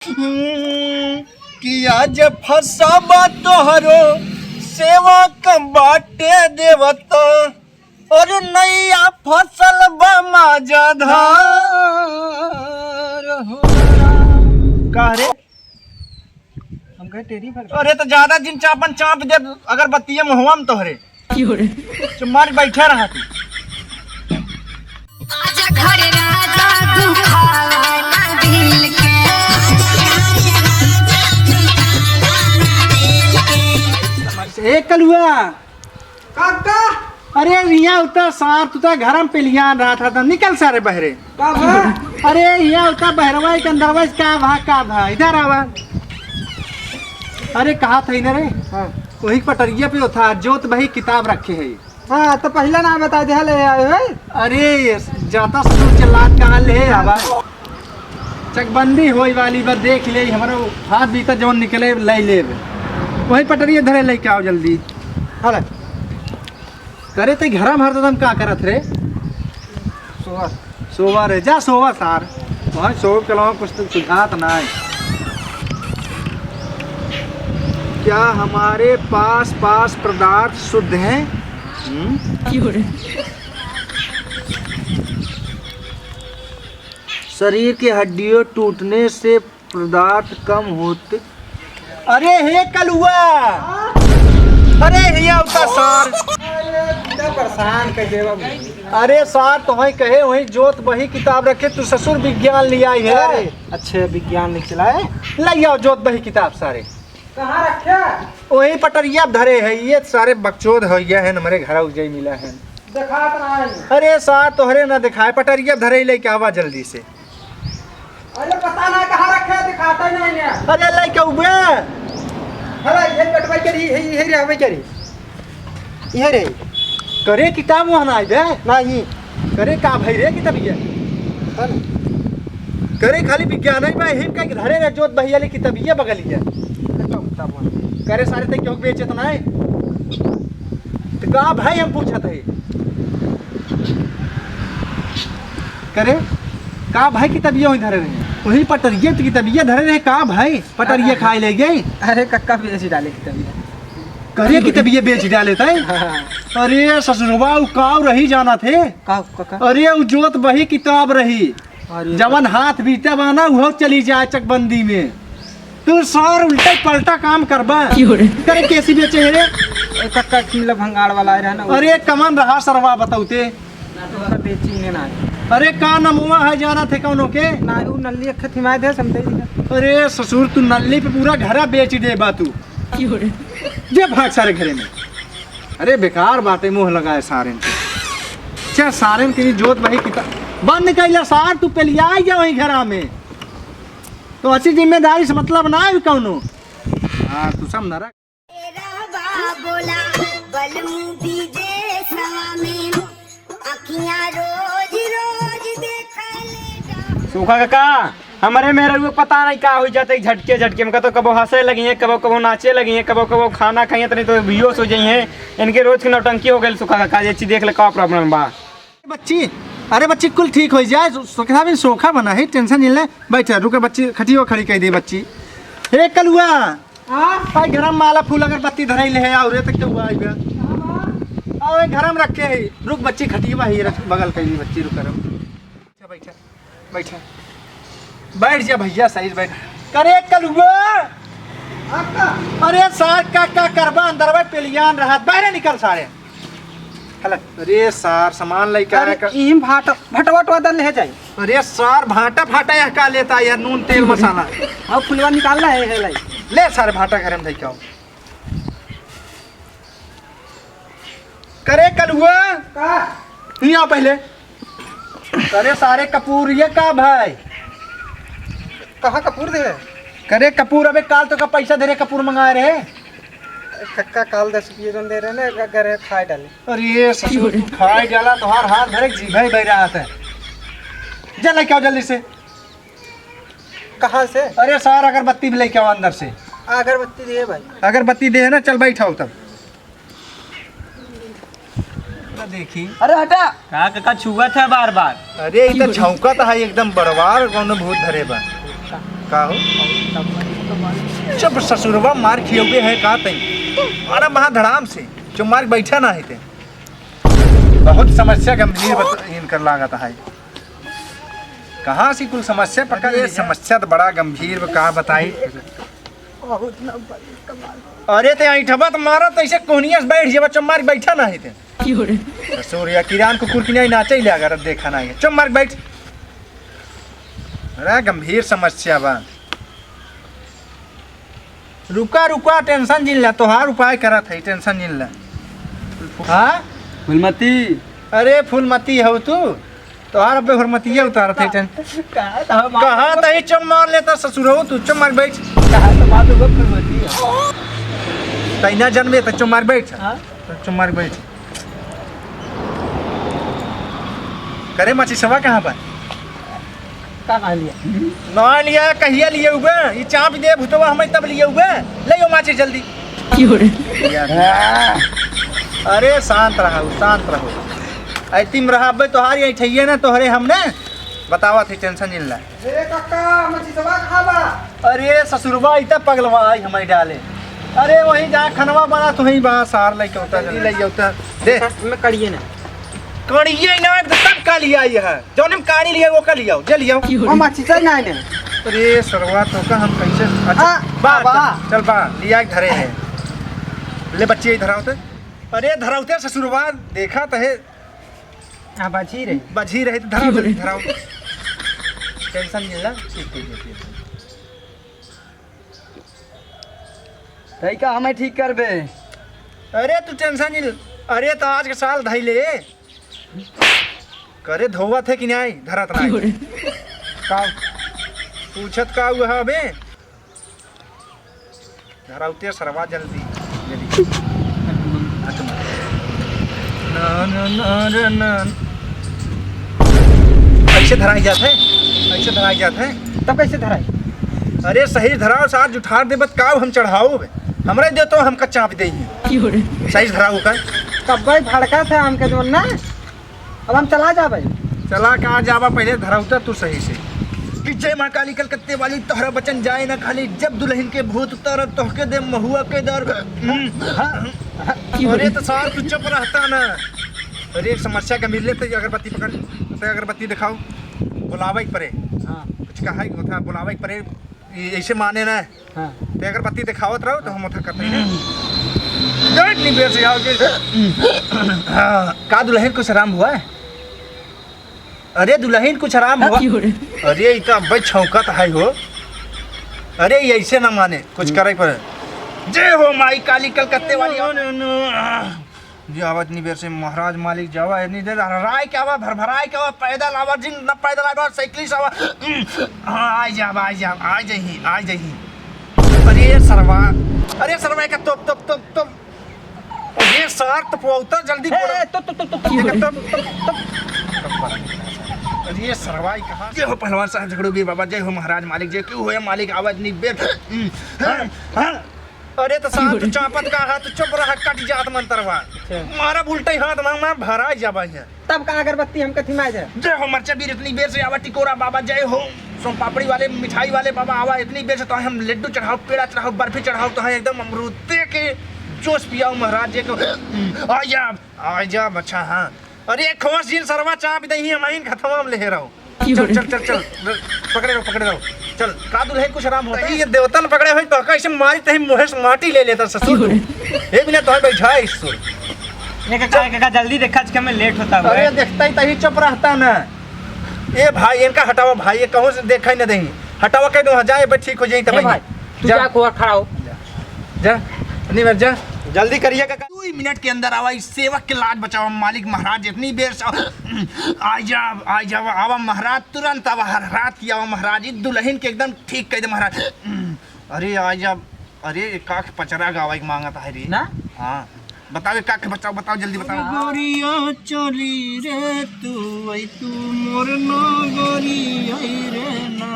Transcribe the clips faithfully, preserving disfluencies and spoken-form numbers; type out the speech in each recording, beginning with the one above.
हम्म, कि आज फसबा तोहरो सेवा क बाटे देवता, और नैया फसल बा माजा धार हो। का रे? हम कहे टेढ़ी भर। अरे तो ज्यादा जिन चापन चाप दे अगरबत्तिया मुहवा में तोहरे। क्यों रे? चुप मार बैठा रहा तू। आजा घर राजा दुखावा ना दिल के। ए कलुआ। काका। अरे हियाँ उतर सार, तू तो घर में पेलियान रहा था, तो निकल सारे बहरे। का भा? अरे हियाँ उतर बहरवा के अंदरवा से का भा, का भा, इधर आवा। अरे कहा था इधर रे? हाँ। वही पटरिया पे था, जोत बही किताब रखे है। हाँ, तो पहला ना बता दे, ले आए हो। अरे, जाता ससुर चिल्लात कहाँ ले आवा? चकबंदी होई वाली बा, देख ले, हमरो हाथ भीतर जौन निकले, ले लेब। वही पटरिया धरे लेके आओ जल्दी। हले। करे ते घरा में हरदम का करत रे? सोवा। सोवा रे, जा सोवा सार। वहाँ सोव के अलावा कुछ तो सुझात ना है। क्या हमारे पास पास पदार्थ शुद्ध हैं? हम्म? क्यों रे? शरीर के हड्डियों टूटने से पदार्थ कम होते। अरे हे कलुआ, अरे हिया उतर सार। अरे, इतना परेशान कर देवा मुझे। अरे सार, तुम्हें कहे वही जोत बही किताब रखे, तू ससुर विज्ञान लिया है। अरे, अच्छे विज्ञान लिख चलाए। ले आओ जोत बही किताब सारे। कहाँ रखे? वही पटरिया धरे है, ये सारे बकचोद हो गया है, हमारे घर उजई मिला है। दिखात ना है। अरे सार, तोहरे ना दिखाए, पटरिया धरे लेके आवा जल्दी से। अरे पता ना कहाँ रखे, दिखाता ही नहीं है। अरे लइका उबे। हला, ये पेटवा के रही, ये, ये रे, हवे के रही। ये रे। करे किताब वहाँ ना आइबे? नहीं। करे का भाई रे किताबिया? पता नहीं। करे खाली विज्ञान है भाई, हिम कहीं धरे रे जोत भैया ले किताबिया बगलिया। अच्छा, किताब वहाँ। करे सारे ते क्यों बेचत ना है? तो का भाई हम पूछत है? करे, का भाई किताबिया वहीं धरे रहे? वही पटरिया तो किताबिया धरे रहे, का भाई? पटरिया खाए ले गए? अरे कक्का बेच डाले किताबिया। करे किताबिया बेच डाले तै? हाँ। अरे ससुरवा, उ काव रही जाना थे। का कक्का? अरे उ जोत बही किताब रही। अरे जवन हाथ बीते बा ना, उहो चली जाए चकबंदी में। तू सार उल्टा पलटा काम करबा। क्यों रे? करे कैसी बेचे है रे? ए, कक्का किला भंगाड़ वाला आए रहा ना, वो अरे कमन रहा सरवा बताउते। तो बेची ने ना। अरे का नमुआ है जाना थे कौनो के? ना, वो नल्ली अखे थिमाए दे समझे जी। अरे ससुर, तू नल्ली पे पूरा घरा बेच दे बा तू। क्यों रे? जे भाग सारे घरे में। अरे बेकार बाटे मुँह लगाए सारेन के। अच्छा सारेन के जोत बही किता बंद कैला सार, तू पेलिया जा वही घरा में। तो अच्छी जिम्मेदारी से मतलब ना है कौनो। हाँ, तू सब नरक। ए रहबा बोला, बलमू विदेशवा में, अखियाँ रोज रोज देखले जा। सूखा काका, हमरे मेहररुआ पता नहीं का होइ जाते, झटके झटके में कतो कबो हँसे लगी हैं, कबो कबो नाचे लगी हैं, कबो कबो खाना खाइए तनी तो बेहोश हो जाई हैं। इनके रोज के नौटंकी हो गइल सूखा काका, ये चीज देख ले का problem बा। बच्ची, अरे बच्ची, कुल ठीक होइ जाए। सो-, सोखा भी सोखा बना है, tension नहीं ले। बैठ, रुके बच्ची, खटियो खड़ी कइ दे बच्ची। हे कलुआ, हाँ? भाई, घर में माला फूल अगरबत्ती धरई ले है, और ये तक तो हुआ आइबे। हाँ, हाँ। और ये घर में रखे है। रुक बच्ची, खटिया ही रख, बगल कइ दी बच्ची, रुक करो। अच्छा, बैठा। बैठा। बैठ जा भैया, सही से बैठ। करे कलुआ। हाँ, का? अरे सार, का, का करबा, अंदर में पेलियान रहत, बाहर निकल सारे। हला। अरे सार, सामान लइके अरे, आया का? इम भाटा, भटवा टवा दल ले जाई। अरे सार, भाटा, भाटा यह का लेता यार, नून, तेल, मसाला। अब फुलवा निकालना है, है लाई। ले सारे, भाटा घर में धई के आओ। करे कलुआ। का? नहीं आओ पहले। अरे सारे कपूर ये का भाई? कहाँ कपूर दे रहे? करे कपूर, अबे काल तो का पैसा दे रहे, कपूर मंगाए रहे। कक्का काल दस रुपये जौन दे रहे ना, ग-, गरे खाए डाले। अरे ये ससुर, तू खाए डाला, तोहार हाथ धरे जी भाई बह रहा था। जा लेके आओ जल्दी से। कहाँ से? अरे सार, अगरबत्ती भी लेके आओ अंदर से। अगरबत्ती दिए भाई। अगरबत्ती दे है ना, चल बैठाओ तब। ना देखी। अरे हटा। का काका छुआ था बार बार? अरे ई तो छौंका तो है एकदम बड़वार, कौनो भूत धरे बा। का हो? चुप ससुरवा, मार खियौबे है का तई? अरे महा धड़ाम से, चुप मार बैठा ना है ते। बहुत समस्या गंभीर बत-, इनकर लागत है। कहाँ से कुल समस्या पकड़ ये ले? समस्या तो बड़ा गंभीर बा, का बताई? अरे ते ऐठबा त मारा त ऐसे कोहनिया से बैठ जेबा, चुप मार बैठा ना है ते। ससुर या किरान कुकुर की नहीं नाचे ले अगर देखा ना है, चुप मार बैठ। अरे गंभीर समस्या बा। रुका, रुका, tension जिन ला, तोहार उपाय करत है, tension जिन ला। हाँ? फूलमती। अरे फूलमती हौ तू? तोहार अबे हुरमतिया उतारत है, tension। कहा था हम कहा था ही चुप मार लेता ससुरौ, तू चुप मार बैठ। कहा तो बात होगा फूलमती है। तैना जन्मे तो चुप मार बैठ। हाँ? तो चुप मार बैठ। करे माचिसवा कहाँ बा? का कहा लिया? ना लिया, कहिया लिए हुए? ई चाप दे भुतवा हमें तब लिए हुए। ले यो माचिस जल्दी। क्यों रे? अरे शांत रहा, शांत रहो। ऐतिम रहा अबे तोहार यही ठहिए ना, तोहरे हमने बतावा थे, tension जिन ला। ए काका, मचिसवा कहाँ बा? अरे ससुरवा, इतना पगलवा आई हमें डाले। अरे वही जा खनवा बना तो ही बा, सार लेके होता जल्दी ले जाता। दे। मैं कड़िए ना। कड़िए ना, तब का लिया ये है? जौन हम काड़ी लिया, वो का लिया, जे लिया। ओ माचिस ना है ने। अरे सरवा, तो का हम कैसे? अच्छा, आ, बा, बा। चल, चल बा, लिया एक धरे है। ले बच्ची, इधर आओ तो। अरे धराउते ससुरवा, देखा तो है। हाँ, बाजी रहे। बाजी रहे तो धराओ, जल्दी धराओ। Tension जिन ला, ठीक, ठीक, ठीक, ठीक। तई का हमें ठीक करबे? अरे तू tension जिन, अरे तो आज के साल धई ले। करे धोवत है कि नहीं? धरत नहीं। का? पूछत का हुआ है अबे? धराउते सरवा जल्दी, जल्दी। ना, ना, ना, ना, ना। ऐसे धराई जात है, ऐसे धराई जात है। तब कैसे धराई? अरे सही धराओ, सार जुठार देबत काव हम चढ़ाओ बे। हमरे दे तो हमका चाप दे ही। सही धराओ का। तब भाई भड़का था हमके जोन ना। अब हम चला जाबे। चला का जाबा, पहले धरौता तू सही से। कि जय माँ काली कलकत्ते वाली, तोहरा बचन जाए ना खाली, जब दुल्हन के भूत उतारब, तोहके दे महुआ के दर। हम्म, हाँ, हाँ। अरे तो सार तू चुप रहता ना। अरे एक समस्या का मिलले तो अगरबत्ती पकड़, तो अगरबत्ती दिखाओ, बुलावे के परे। हाँ। कुछ कहा ही होता, बुलावे के परे, ये ऐसे माने ना। हाँ। ते अगरबत्ती देखावत रहो तो हम उठा करते हैं। देख नी बेच जाओगे। हाँ। का दुल्हन कुछ आराम हुआ है? अरे दुल्हन कुछ आराम हुआ? अरे इतना अब्बे छौंकत है हो। अरे ये ऐसे ना माने, कुछ करे पर। जय हो माई काली कलकत्ते वाली। जे आवा इतनी बेर से महाराज मालिक जावा, इतनी देर हरहराय के आवा, भरभराय के आवा, पैदल आवा, जिन न पैदल आवा, साइकिल से आवा। हाँ, आ जावा, आ जावा, आ जाही, आ जाही। अरे सरवा, अरे सरवा, एका तोप, तोप, तोप, तोप। अरे सर, तो पहुँचता जल्दी ए, बोलो। ए, तो, तो, तो, तो, तो, एका तोप, तोप, तोप। अरे सरवा, ई कहाँ? जय हो पहलवान साहब झगड़ू भी बाबा, जय हो महाराज मालिक, जय क्यों हो मालिक, आवा इतनी बेर। हाँ, हाँ। अरे तो साहब, तू चापत का हाथ, चुप रहा, कट जात मंतरवा। अच्छा। मारा उल्टे हाथ में, मैं भरा जाबा है। तब का अगरबत्ती हमका थिमा दे। जय हो मरचा बीर, इतनी बेर से आवा टिकोरा बाबा, जय हो सोन पापड़ी वाले, मिठाई वाले बाबा, आवा इतनी बेर से तो हम लड्डू चढ़ाओ, पेड़ा चढ़ाओ, बर्फी चढ़ाओ, तो हम एकदम अमरूदे के जोश पियाओ महाराज जी को। आ जा, आ जा, अच्छा हाँ। अरे खोस जिन सरवा चाप दही, हम आइन खतवा में ले रहो। चल, चल, चल, चल। पकड़े रहो, पकड़े रहो। चल, का दुल्हन कुछ आराम होता है? ये देवतन पकड़े हुए तो कैसे मारी तही मुँह से माटी ले लेता ससुर। एक मिनट तो बैठा है ईश्वर। ये काका, काका, जल्दी देखा, आज के में लेट होता हुआ अरे है। देखता ही तही चुप रहता ना। ए भाई, इनका हटावा भाई, ये कहूँ से देखा ही ना दही। हटावा कह दो, हाँ, जा, ये भाई ठीक हो जाई तब ए भाई। भाई, तू जा। जा, कोर खड़ा हो। जा, नहीं बच जा। जल्दी करिए काका। दो ही मिनट के अंदर आवा, इस सेवक के लाज बचावा, मालिक महाराज, इतनी बेर से आ जा, आ जा, आवा महाराज, तुरंत आवा, हर रात की आवा महाराज, इस दुल्हन के एकदम ठीक कह दे महाराज। अरे आ जा, अरे काख पचरा गावा एक मांगत है रे। ना? हाँ, बताओ काख बचाओ, बताओ जल्दी बताओ। गोरिया चोरी रे तू, आई तू मोर ना गोरी आई रे ना।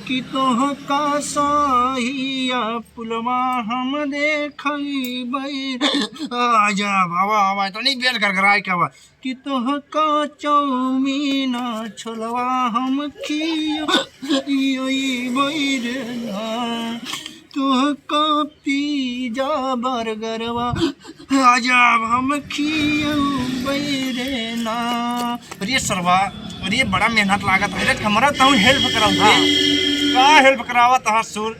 कि तोहका साहिया पुलवा हम देखइबै। आजा बाबा, बाबा, इतनी बेर गरगराए के बा। कि तोहका चाउमीन छोलवा हम खियइबै रे ना। तोहका पिज्जा बर्गरवा आजा अब हम खियइबै रे ना। अरे सरवा, अरे बड़ा मेहनत लागत है रे, हमरा तहु हेल्प कराऊ रे। हाँ। का हेल्प करावत ह सुन?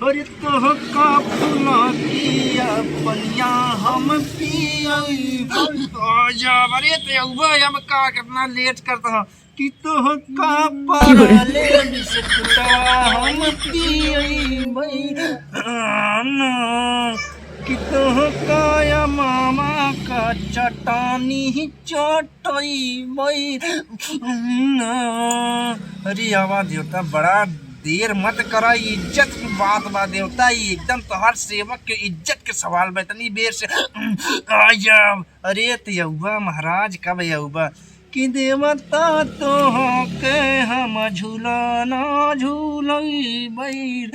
अरे तोहका फुला किया पनिया हम पियइबै। आजा, अरे ते अउबा, अब का कितना लेट करत ह। कि तोहका पाले बिस्कुटवा हम पियइबै ना। कि तोहका या मामा का चटानी चटइबै ना। अरे आवा देवता, बड़ा देर मत करा, इज्जत की बात बा देवता, ई एकदम तोहार सेवक के इज्जत के सवाल बा, इतनी बेर से आया। अरे ते अउबा महाराज, कब अउबा? कि देवता तोहके हम झुलाना झुलइबै।